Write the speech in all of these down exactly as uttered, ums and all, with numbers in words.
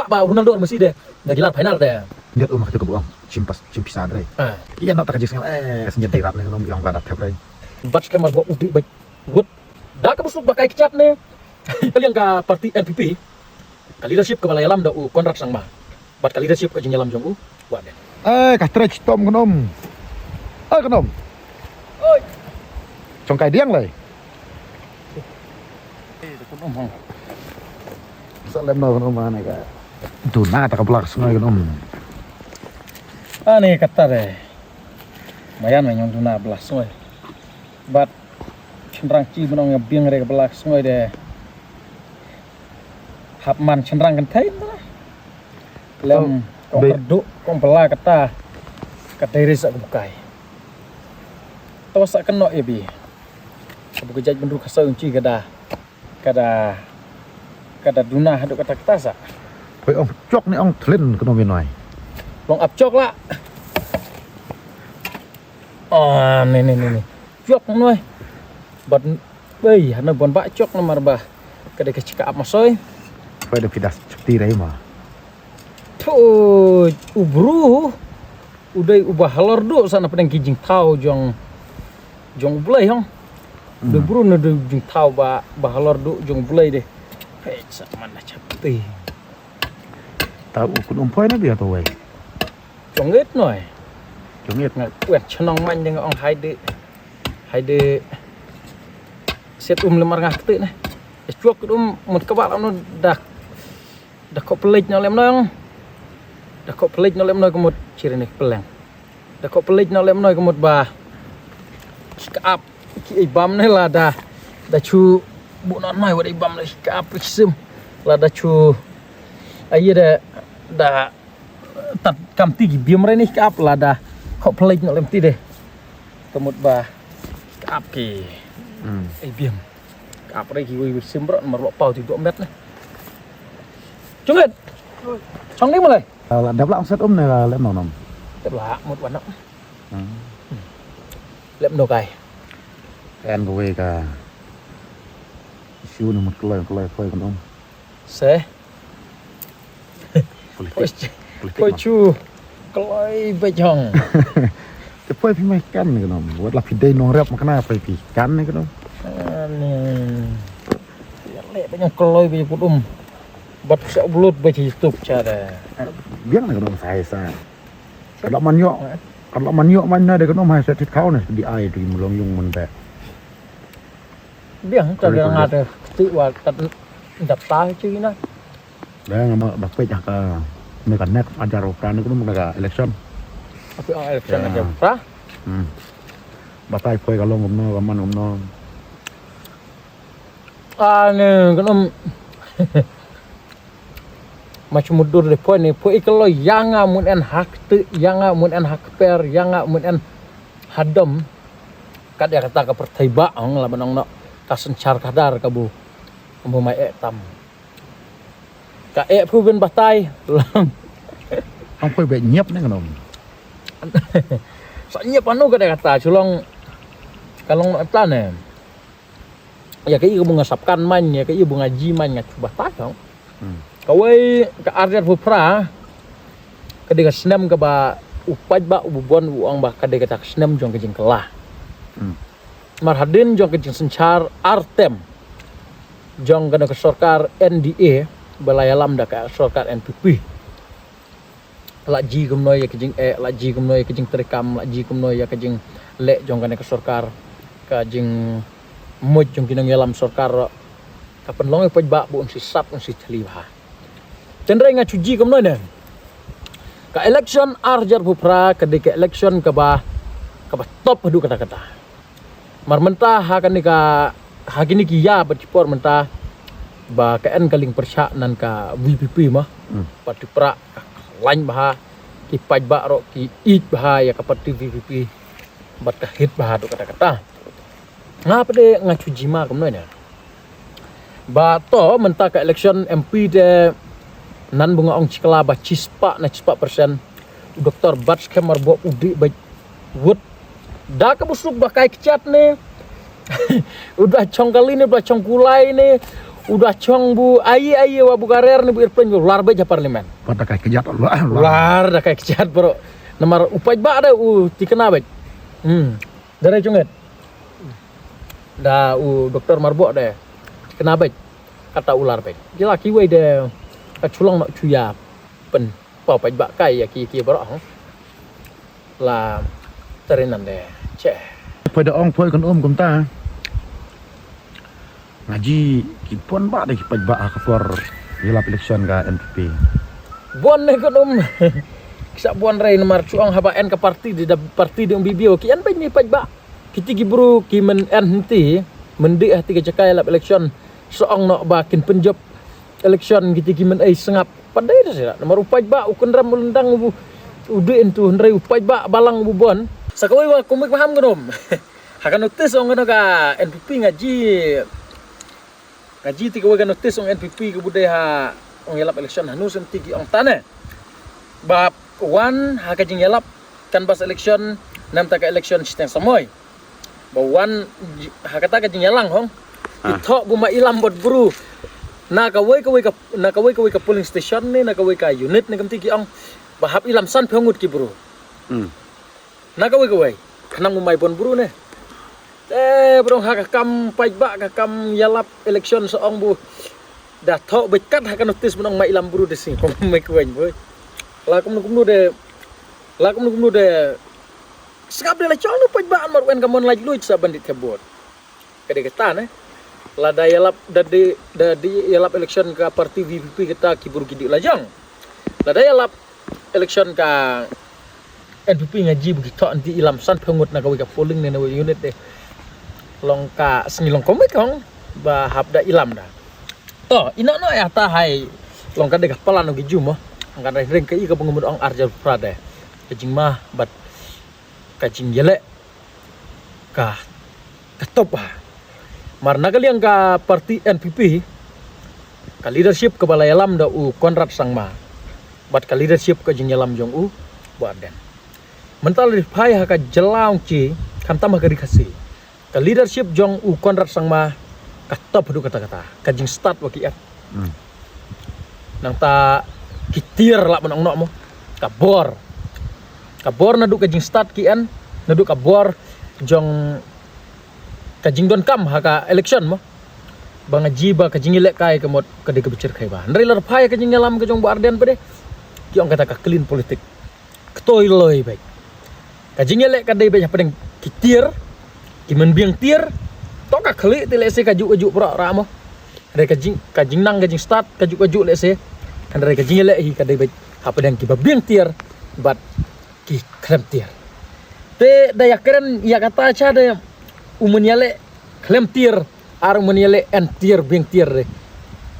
Ba Ronaldo ar Messi de, nga gilar final de. Ndet um kata ka buang, chimpas, chimpisa dre. Ah. Iya nak tak jis ngal, eh, senyap dirat ni, nong yang badat thep dre. Bat skemar buat udik baik. Wut. Da ka busuk bakai kecap ni. Kaliang ka parti N P P. Ka leadership ka balai alam da u Conrad Sangma. Bat ka leadership ka jingyalam jong u. Buat de. Eh, ka stretch tom kenom. Eh, kenom. Oi. Chong kai diang lai. Sa lem no kano mane ka. Duna ta ka blak sngai kano. Ani kata de. Mayan me nyong duna blak sngai. Bat chynrang chi benong ya biang re ka blak sngai de. Hap man chynrang kan thai. Lem kong perdu kong pela kata. Kata iri sa bukai. Tawa sa keno ya bi. Ka buka jait benru ka sa unchi kada. Kada, kada duna haduh kata kata sa. Poi ong chok ni ong thlin keno minoi. Long ap chok la. Ah, ni ni ni ni. Chok noi. Bat bei hana bon ba chok namar ba. Kada ka chika ap masoi. Poi da pidas chukti rai ma. Thu ubru. Udai uba halor du sana pedang ki jingthaw jong jong Blei hong. De bru na de jingthaw ba ba halor du jong Blei de. Hei sa man na chapti. Tau u kun um poi na bia to wei. Jong it noi. Jong it. Ngai kuat chnong man ding ong hai de. Hai de. Set um lemar ngah kete ne. Chuak um mut ka ba lam no dak. Da kop pelik no lem no. Da kop pelik no lem no kemut chiri ne peleng. Da kop pelik no lem no kemut ba. Ki ap ki ai bam ne la da. Da chu bu no noi wa da ai bam ne ki ap ki sim. La da chu ai da da tat kam ti ki biam re ne ki ap la da. Kop pelik no lem ti de. Kemut ba ki ap ki ai biam. Kap re ki wei wei sim bro mar lo pau ti do met ne. Chunget. Chong ni malai. La dap la set um ne la lem no nom. Dap la mut wan. Lem no kai. Kan ko wei ka. Siu ne mut keloi keloi koi kan um. Se. Politik. Politik. Poi chu. Keloi bejong. Te poi phi mai kan ne kano. Wat la phi dei nong rep makna poi phi kan ne kano. Ani. Ya le bejong keloi bejong put um. Bat sa upload bejong YouTube cha da. Biang ne kano sai sa. Kan la man yo. Kan la man yo man na de kano mai sa tit kau ne di ai tu mulong yung man te. Biang ta nga te ti wa tat dap ta chi na. Dang ma da peit ka ne ka next Hajar Phra ne kano ka election. Apa election Hajar Phra? Hmm. Batai poi ka long kumno ka man kumno. Ah ne kano. Mach mudur de poi ne poi ka lo yanga mun en hak te yanga mun en hak per yanga mun en hadam. Kat ya kata ka pertai ba ong la benong no ka senchar kadar ka bu. Ka bu mai ek tam. Ka ek phu ben batai. Ang poi be nyep ne kano. Sa nyep anu ka de kata chulong. Kalong ata ne. Ya ka i ka bu nga sap kan man ya ka i bu nga ji man nga chuba ta ka. Ka wei ka arder pu pra. Ka de ka snem ka ba u paj ba u bubon u ong ba ka de ka tak snem jong ka jingkala. Mar hadin jong ka jingsenchar artem jong ka na ka sorkar N D A ba la yalam da ka sorkar N P P. La ji kumno ya ka jing eh la ji kumno ya ka jing trikam la ji kumno ya ka jing leh jong ka na ka sorkar ka jing moj jong ki nang yalam sorkar. Ka penlong ya paj ba bu un si sap un si thli ba. Chandra nga chuji kumno ne. Ka election arjar bu pra ka de ka election ka ba ka ba top hadu kata kata. Mar mynta ha kane ka ha kine ki ya ba ki por mynta ba ka en ka ling pyrshah nan ka V P P ma. Parti pra ka lain bha ki paid ba ro ki ij bha ya ka parti V P P. Bad ka hit bha tu kata kata. Nga pede nga chuji ma kumno nya. Ba to mynta ka election M P de nan bunga ong chikla ba chispa na chispa persen. Doktor Bat Skhem Marbok u dih bad wut da ka busuk ba kai kechat ne. U da chong kali ne ba chong kulai ne. U da chong bu ai ai wa bu karer ne bu irpeng bu lar bej ha parlimen. Pat da kai kjat lar lar. Lar da kai kjat bro. Namar u paidbah da u tikna bej. Hmm. Dare chunget. Da u doktor marbok da tikna bej. Kata u lar bej. Jela kiwei da ka chulong nok chuya pen. Pau paidbah kai ya ki ki bro. La tarinan de che. Poi da ong poi kan um kumta. Ngaji ki pon ba de ki paidbah ha ka por yelap election ka N P P. Bon ne kan um. Kisa bon rei namar chuang haba en ka parti di da parti di um bibio ki en bej ni paidbah. Kiti ki bru ki men en henti men di hati ka jakai yelap election. Soong no ba kin penjop election kiti ki men ei sengap. Padai da sira namar u paidbah u kynram u lendang u u dei entu hynrei u paidbah balang u bon. Sa kawei wa kumik paham kano. Ha ka notis ong kano ka N P P ngaji ngaji ti kawei ka notis ong N P P ka budai ha ong yalap election hanu senti ki ong tane. Ba wan ha ka jing yalap kan bas election nam ta ka election siteng samoi. Ba wan ha kata ka jingyalang hong. Ithok bu ma ilam bot bru. Na kawei kawei ka na kawei kawei ka polling station ni na kawei ka unit ni kamti ki ong. Ba hap ilam san phew ngut ki bru. Hmm. Na kawei kawei. Khnang bu mai bon bru ne. Eh bro ha ka kam paidbah ka kam yalap election sa ong bu. Da thok bej kat ha ka notis menong ma ilam bru de sing kong mai kwen boj. La kum nu kum nu de la kum nu kum nu de. Sngap de la chong nu paidbah an mar wen ka mon laj luj sa bandit thebot. Ka de kata ne. La da yalap da de da de yalap election ka parti V P P kata ki bru ki di la jong. La da yalap election ka N P P ngaji bu ki thok anti ilam san phew ngut na kawei ka polling ne na wei unit de. Long ka sngi long komik hong ba hap da ilam da. To ino no ya ta hai long ka de ka palan ong ki jum mo. Ang ka ring ka i ka bung mut ong arjar prade. Ka jingma bat ka jingyelek ka ka top ha. Mar na ka liang ka parti N P P ka leadership ka bala yalam da u Conrad Sangma. Bat ka leadership ka jingyalam jong u Bah Ardent. Mental rifai ha ka jylla ong chi khamtam ha ka ri Khasi. Ka leadership jong u Conrad Sangma ka top haduh kata kata ka jingstad wa ki en. Hmm. Nangta ki tiar lah ban ong nok mo ka bor. Ka bor naduh ka jingstad ki en naduh ka bor jong ka jingdonkam ha ka election mo. Ba ngaji ba ka jingelek kai ka mot ka dei ka bichar kai ba. Hynrei la rphai ka jingyalam ka jong Bah Ardent pede ki ong kata ka clean politik. Ktoi loi bej. Ka jingelek ka dei bej hapdeng ki tiar ki men biang tiar. To ka khlieh ti lehse ka juk ka juk prok ra mo. Hynrei ka jing ka jingnang ka jingstad ka juk ka juk lehse. Hynrei ka jingelek hi ka dei bej hapdeng ki ba biang tiar bad ki khlem tiar. Te da ya kren ya kata cha da u men yalek khlem tiar. Ar men yalek en tiar biang tiar de.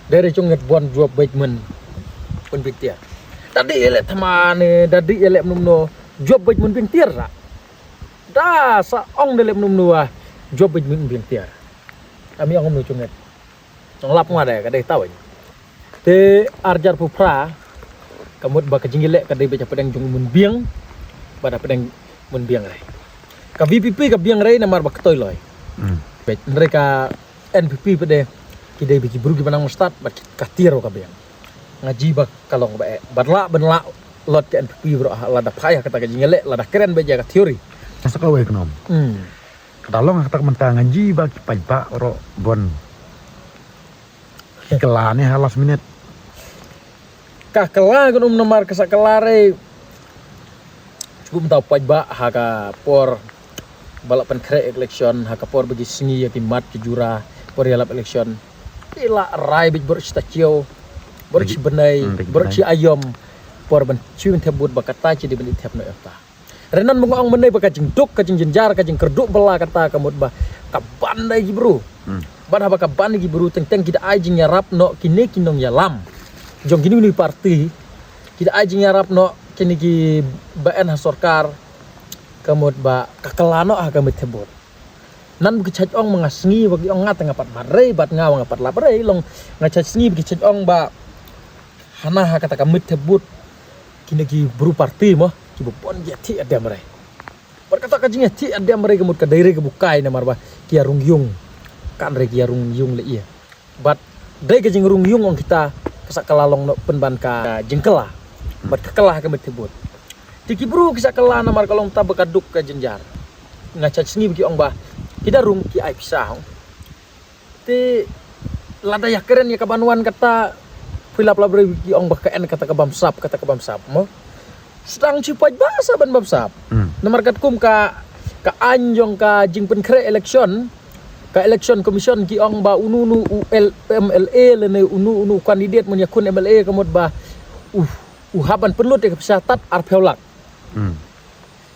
Dere chong nget bon jop bej men. Pun biang tiar. Dadi yalek thamane dadi yalek mnum no jop bej men biang tiar ra. Da sa ong dele mnum no wa jop bej men biang tiar. Ami ong mnum chong nget. Chong lap ngwa de ka dei tawin. Te arjar pu phra ka mut ba ka jingelek ka dei bej hapdeng jong men biang. Ba da hapdeng men biang re. Ka V P P ka biang re namar ba ktoi loi. Hmm. Bej nre ka N P P pede ki dei biji bru ki banang stad bad ka tiar ka biang. Ngaji ba ka long ba eh bad la ban la lot ka N P P bro la da phai kata ka jingelek la da kren ba ja ka theory. Sa ka wei knom. Hmm. Kata long kata ka menta ngaji ba ki paidbah ro bon. Ki kela ne ha last minute. Ka kela kan um namar ka sa kela re. Chukup menta paidbah ha ka por ba la pynkhreh election ha ka por ba ki sngi ya ki mat ki jura por yalap election. Ki la rai bej bor chita chiaw bor chi benai bor chi ayom por ban chi men thep bud ba kata chi di ben thep no epta. Renan mung ong menai ba ka jingduk ka jingjynjar ka jingkerduk bela kata ka mut ba ka ban dai ki bru. Ban haba ka ban ki bru teng teng ki da ai jingyarap no kine ki nongyalam. Jong kine kine parti ki da ai jingyarap no kine ki ba en ha sorkar. Ka mut ba ka kala noh ha ka mit thebut. Nan ba ki chait ong ma nga sngi ba ki ong nga tang nga pat mat rei bad nga wa nga pat lap rei long nga chait sngi ba ki chait ong ba hana ha kata ka mit thebut. Kine ki bru parti mo ki ba pon ki athi adem rei. Bad kata ka jing athi adem rei ka mut ka dei rei ka bukai namar ba ki arung yung. Kan rei ki arung yung le ia. Bad Dei ka jingrung ïung ong kita, ka sa kylla long noh pynban ka jingkylla. Bad ka kylla ha ka met thibut. Te ki bru ki sa kylla namar ka long ta ba ka duk ka jynjar. Nga shait sngi ba ki ong ba ki da rung ki ai pisa hong. Te lada ïa kren ïa ka ban wan kata, phi lap lap re ki ong ba ka en kata ka bamsap, kata ka bamsap mo. Sdang chi paidbah sa ban bamsap. Namar katkum ka, ka aiñ jong ka jingpynkhreh election, ka election commission ki ong ba unu unu u L-, M L A lane unu unu u candidate mon ïakhun M L A ka mut ba u, u hap ban pynlut ïa ka pisa tad arphew lak.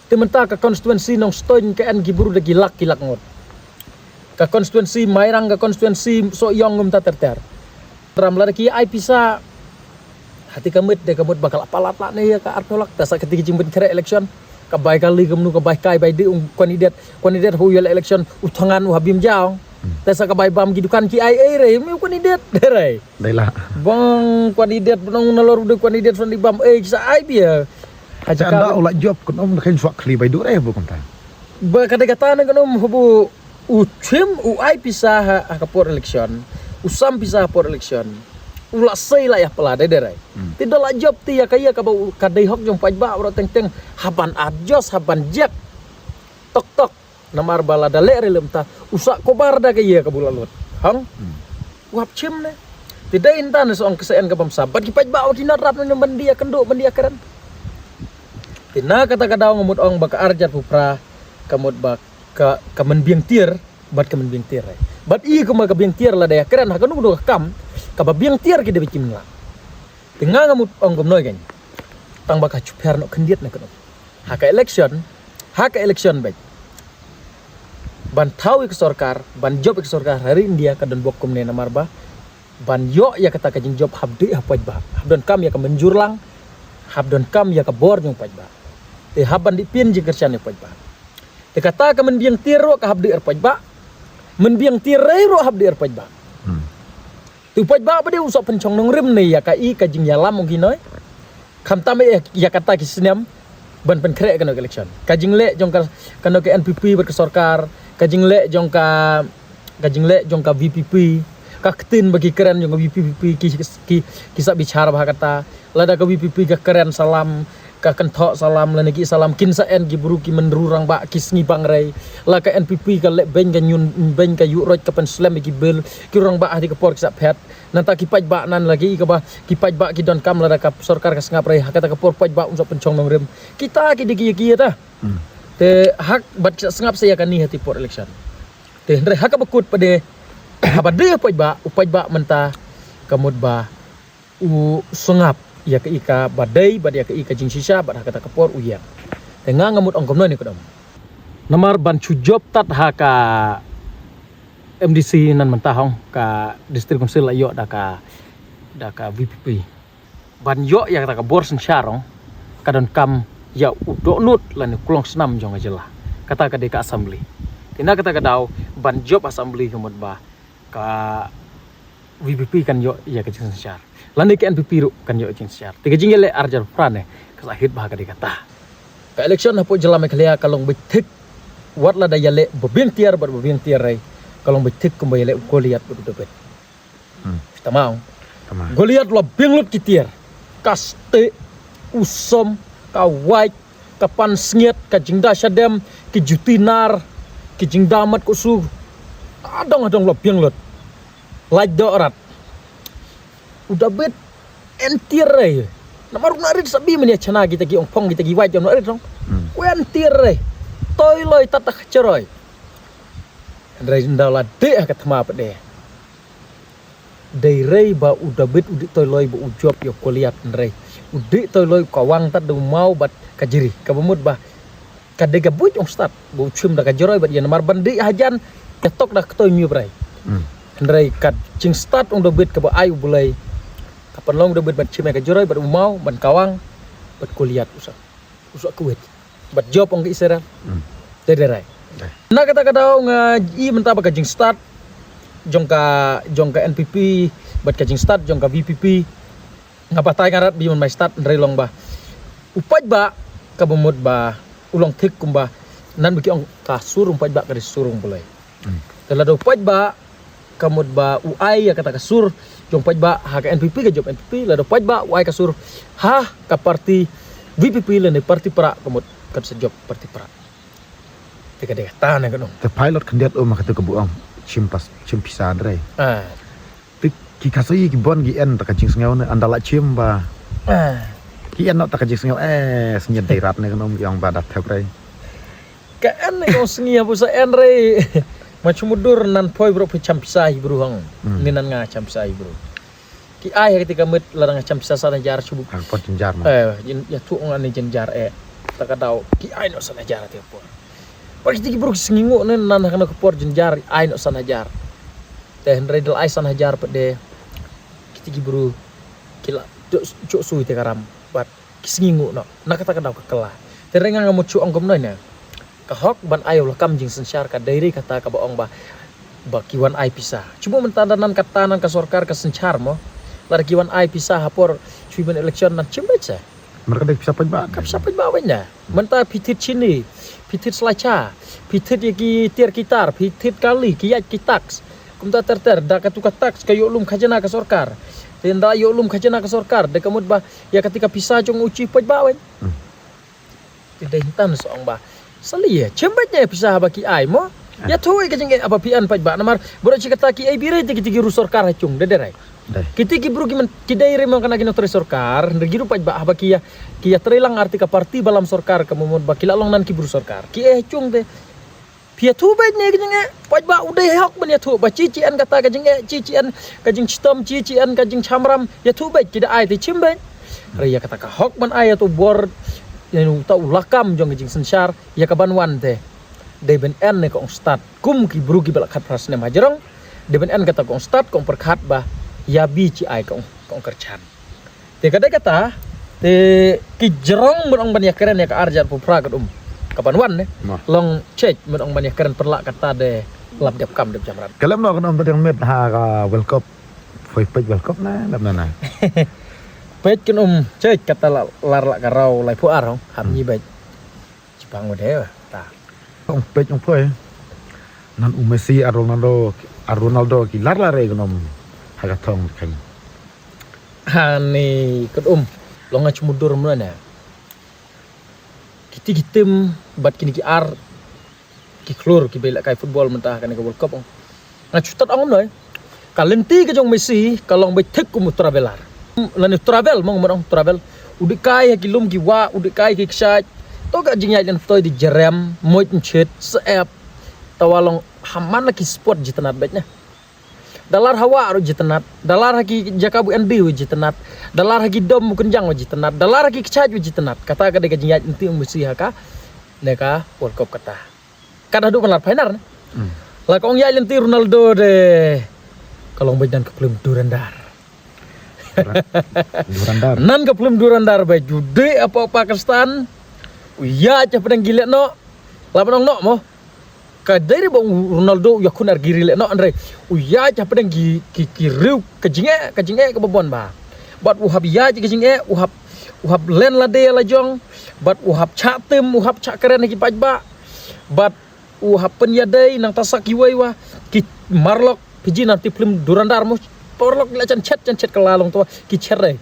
Te mynta ka constituency Nongstoiñ ka en ki bru da ki lak ki lak ngut. Ka constituency Mairang, ka constituency Sohiong, ngam ta ter ter. Tram lada ki ai pisa, hati ka met de ka mut ba ka la palat la ne ïa ka arphew lak, ta sa kati ki jingpynkhreh election. Ka bai kali ka mnu, ka bai kai bai dih u candidate, candidate hu ïa la election, u thangan u ha bym jaw. Ta sa ka bai bam ki dukan ki ai ei re, mi u candidate de re. Dei la. Bang candidate, bnong nalor u de candidate, san di bam ei ki sa ai bia. Haja ka anda u la jop kun om na khein suak khli bai du re bu kumta. Ba ka dei kata ne kun om hubu u chim u ai pisa ha, ha ka por election. U sam pisa ha por election. U la sei la ïa pala de de rai. Ti da la jop ti ïa ka ïa ka ba u ka dei hok jong paidbah u ra teng teng. Haban adjust, haban jek. Tok tok. Namar ba lada leh re lem ta. U sa kobar da ka ïa ka bu la lut. Hang? U hap chim ne. Ti dei inta ne sa ong ka sa en ka bamsap. Bad ki paidbah wa ki nat rap ne ban dia kynduh, ban dia kren. Ti na kata ka daw nga mut ong ba ka arjat pu pra, ka mut ba ka, ka men biang tiar, bad ka men biang tiar re. Bad i kumba ka biang tiar lada ïa kren, ha kanu kanu ka kam, kaba biang tiar ki dei ba kim la. Ti nga nga mut ong kumno ïa kane. Tang ba ka chupher noh khyndiat na kanu. Ha ka election, ha ka election bad. Ban thaw ïa ka sorkar, ban jop ïa ka sorkar, ha ri India ka don bok kumne namar ba. Ban ïoh ïa kata ka jingjop hap dih ha paidbah. Hap don kam ïa ka mynjur lang, hap don kam ïa ka bor jong paidbah. Te hap ban dih pin jingkyrshan ïa paidbah. Te kata ka men biang tiar ruh ka hap dih ar paidbah. Men biang tiar rei ruh hap dih ar paidbah. Te u paidbah ba dei u sa pynchong nongrim ne ïa ka i ka jingïalam ong ki noi. Khamtam eh ïa kata ki snem ban pynkhreh kano ka election. Ka jingleh jong ka kano ka N P P bad ka sorkar, ka jingleh jong ka, ka jingleh jong ka V P P, ka ktien ba ki kren jong ka V P P ki, ki, ki sa bichar ba kata. Lada ka V P P ka kren salam, ka kynthoh salam, lane ki salam, kin sa en ki bru ki mynru rangbah ki sngi bang rei. La ka N P P ka leh beiñ ka ñiun, beiñ ka ïuh roi ka pynslem ki bill, ki rangbah ha ti ka por ki sa phet. Nangta ki paidbah nan lagi kaba ki paidbah ki donkam lada ka sorkar ka sngap rei ha kata ka por paidbah un sa pynchong nongrim. Kita ki dei ki ïa ki ïa ta. Te hak bad ki sa sngap sa ïa kani ha ti por election. Te hynrei ha kaba kut pat de haba dei u paidbah, u paidbah mynta ka mut ba u sngap ïa ka i ka ba dei bad ïa ka i ka jingshisha bad ha kata ka por u ïeng. Te nga nga mut ong kumno ne kudam. Namar ban shu jop tat ha ka M D C nan mynta hong ka District Council la ïoh da ka, da ka V P P. Ban ïoh ïa kata ka bor synshar hong ka donkam ïa u dohnud lane u klongsnam jong ka jylla. Kata ka dei ka assembly. Te na kata ka daw ban jop assembly ka mut ba ka V P P kan ïoh ïa ka jingsynshar. Lane ka N P P ruh kan ïoh jingsynshar. Te ka jingïaleh arjar pra ne ka sa hit ba ka dei kata. Ka election hapoh jylla Meghalaya ka long beit thik. Wat lada ïaleh ba biang tiar bad ba biang tiar rei ka long beit thik kumba ïaleh u Goliath bad u David. Tama ong. Goliath la biang lut ki tiar. Ka stieh, u som, ka wait, ka pansngiat, ka jingda shadem, ki juti nar, ki jingda mat kusu. Adong adong la biang lut. Lait doh rat. U David en tiar rei. Namar u na rit sabi menia chana kita ki ong phong kita ki wait jam na rit rong. U en tiar rei. Toi loi tat ta khacheroi. Hynrei nda la deh ha ka thma pat de. Dei rei ba u David u dih toi loi ba u jop ïa u Goliath hynrei. U dih toi loi u kawang tat da u maw bad ka jri. Kaba mut ba ka dei ka buit ong stad ba u chim da ka jroi bad ïa namar ban dih hajan ïa tok da ka toi miup rei. Hynrei ka jingstad ong David kaba ai u Blei. Ka pynlong u David ban chim ïa ka jroi bad u maw ban kawang bad Goliath u sa. U sa kwit. Bad jop ong ka Israel. Te dei rai. Na kata ka daw nga i mynta ba ka jingstad jong ka, jong ka N P P bad ka jingstad jong ka V P P. Nga batai nga rat bi man mai stad hynrei long ba u paidbah kaba mut ba u long thik kumba nan ba ki ong ka sur u paidbah ka dei sur u Blei. Te lada u paidbah ka mut ba u ai ïa kata ka sur jong paidbah ha ka N P P ka jop N P P, lada paidbah u ai ka sur ha ka parti V P P lane parti prah ka mut kan sa jop parti prah. Te ka dei kata ne ka nong. Te pilot khyndiat um ha kata ka buh ong. Chim pas, chim pisa hynrei. Ah. Te ki ka soi ki bon ki en ta ka jingsngew ne ynda la chim ba. Ah. Ki en noh ta ka jingsngew, eh, sngiat dei rat ne ka nong, ki ong ba da thep rei. Ka en ne ka ong sngi ha bu sa en rei. Ma chumudur nan poi bro poi cham pisa hi bro hang. Hmm. Ni nan nga cham pisa hi bro. Ki ai ha kata ka met lada nga cham pisa san hajar chubu. Ha ka por jynjar mo. Eh, jin, ïathuh nga ne jynjar eh. Ta ka daw ki ai noh san hajar ha kata ka por. Ba kiti ki bru ki sngi nguh ne nan ha kano ka por jynjar ai noh san hajar. Te hynrei da la ai san hajar pat de kiti ki bru ki la duk shu sui te ka ram. Bad ki sngi nguh noh. Na kata ka daw ka kylla. Te hynrei nga nga mut shu ong kumno ne. Ka hok ban ai u lakam jingsynshar ka dei rei kata kaba ong ba, ba ki wan ai pisa. Chubu mynta da nan kata nan ka sorkar ka synshar mo. Lada ki wan ai pisa ha por shuwa ban election nan chim beit se. Mar ka dei pisa paidbah. Ka pisa paidbah beit na. Mynta phi thied shini, phi thied slacha, phi thied ïa ki tiar ki tar, phi thied kali, ki ïaid ki tax. Kumta ter ter da katu ka tax ka ïoh lum khajna ka sorkar. Te ynda ïoh lum khajna ka sorkar da ka mut ba ïa kata ka pisa jong u chief paidbah beit. Hmm. Te dei hyntan sa ong ba. Sali ïa, chim beit ne pisa haba ki ai mo. Ah. Ïathuh ïa ka jingeh haba phi en paidbah namar. Bro chi kata ki ai biri te ki tiki ru sorkar ha chung, dei dei rai. Dei. Ki tiki bru ki men, ki dei rai mo kana ki nongtrei sorkar, hynrei ki ru paidbah haba ki ïa, ki ïatrei lang arti ka parti balam sorkar ka mo mut ba ki la long nan ki bru sorkar. Ki ai ha chung te. Phi ïathuh beit ne ka jingeh, paidbah u dei hok ban ïathuh, ba chi chi en kata ka jingeh, chi chi en ka jingchitom, chi chi en ka jingchamram, ïathuh beit, ki da ai te chim beit. Hynrei ïa kata ka hok ban ai ïa tu bor, ïa u ta u lakam jong ka jingsynshar, ïa ka ban wan te. Dei ban en ne ka ong stad, kum ki bru ki ba la khatphra snem ha jrong, dei ban en kata ka ong stad, ka ong pyrkhat ba, ïa bi chi ai ka ong, ka ong kyrchan. Te ka dei kata, te ki jrong mut ong ban ïa kren ïa ka arjar pupra ka dum. Ka ban wan ne. Ma. Long chek mut ong ban ïa kren pyrla kata de lap dep kam dep jamrat. Ka lem no kan ong tadeng met ha ka World Cup. Poi peit World Cup na, lem na na. Peit kan um chek kata la, lar la ka rau lai phu ar hong, ham Hmm. nyi beit. Chipang udah ta. Ong peit ong poi. Nan u Messi ar Ronaldo, ar Ronaldo ki lar lar e gnom ha ka thong kan. Ha ni kat um long nga chmudur mula na. Kiti ki tim bad kini ki ar ki klur ki bei la kai football mynta ha kane ka World Cup ong. Nga chutat ong noi. Ka lynti ka jong Messi ka long beit thik kum u traveler. Lane travel mong mong travel. U dei kai ha ki lum ki wa, u dei kai ki kshaid. To ka jingïaid lem toi di jerem, moit nchit, seep. Tawa long haman la ki sport jitnat beit ne. Dalar hawa ru jitnat, dalar ha ki jaka bu endi u jitnat, dalar ha ki dom bu kenjang u jitnat, dalar ha ki kshaid u jitnat. Kata ka dei ka jingïaid lynti u Messi ha ka ne ka World Cup kata. Kada du malar painar ne. Hmm. La ka ong ïa lynti Ronaldo de. Ka long beit nan ka film Durandar. Durandar. Nan ka film Durandar beit ju de apa Pakistan. U ïa cha pedang gilet no. La pedang no mo. Ka dei re ba u Ronaldo u ïa khun ar giri le no andre. U ïa cha pedang gi ki ki riu ka jinge ka jinge ka babon ba. Bad u hap ïa ka jinge u hap u hap len la de la jong. Bad u hap cha tim u hap cha keren ki paj ba. Bad u hap pynïadei nangta sa kiwei wa ki marlok Fiji nanti film Durandar mo. Parlok la chan chet chan chet ka la long to ki chet re.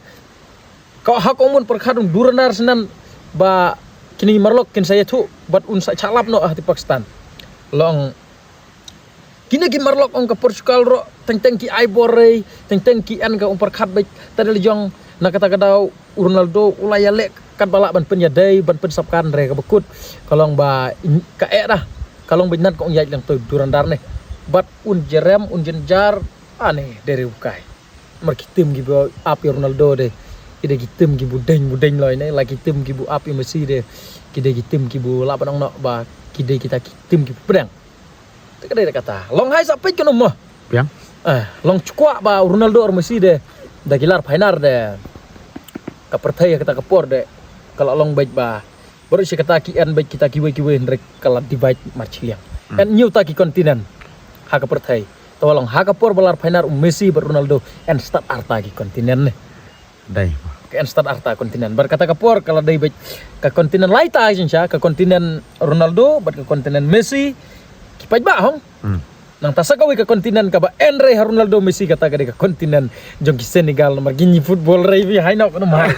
Ka ha kong mun pyrkhat Durandar sinan ba kini marlok kin sa ïathuh bad un sa chalap no ah ti Pakistan. Long kini ki marlok ong ka Portugal ro teng teng ki ai bor re teng teng ki an ka ong pyrkhat beit tadel jong na kata ka daw Ronaldo u la ïaleh katba lah ban pynïadei ban pynsapkan re ka bakut. Ka long ba in- ka eh dah ka long ba nat ka ong ïaid lang to Durandar ne. Bad un jerem un jenjar ane deri ukai. Mar ki tim ki bu ap ïa Ronaldo de. Ki dei ki tim ki bu deng bu deng loi ne la ki tim ki bu ap ïa Messi de. Ki dei ki tim ki bu lah ban ong noh ba ki dei kita ki tim ki bu pdeng. Te ka dei kata long hai sa peit ka num mo. Piang. Eh, long chukwa ba Ronaldo ar Messi de da ki lar phainar de ka pyrthei kata ka por de ka la long beit ba baru shi kata ki en beit kita kiwei kiwei hynrei ka la divide mar chiliang. Hmm. En nyu ta ki continent ha ka pyrthei. Tawa long ha ka por ba lar phainar u Messi bad Ronaldo en stad arta ki continent ne. Dai. Ka en stad arta continent. Bar kata ka por ka la dei beit ka continent lai ta jingsha ka continent Ronaldo bad ka continent Messi ki paj ba hong. Hmm. Nangta sa kawei ka continent kaba en rei ha Ronaldo, Messi, kata ka dei ka continent jong ki Senegal, namar ki ngi football rei phi hai nok namar.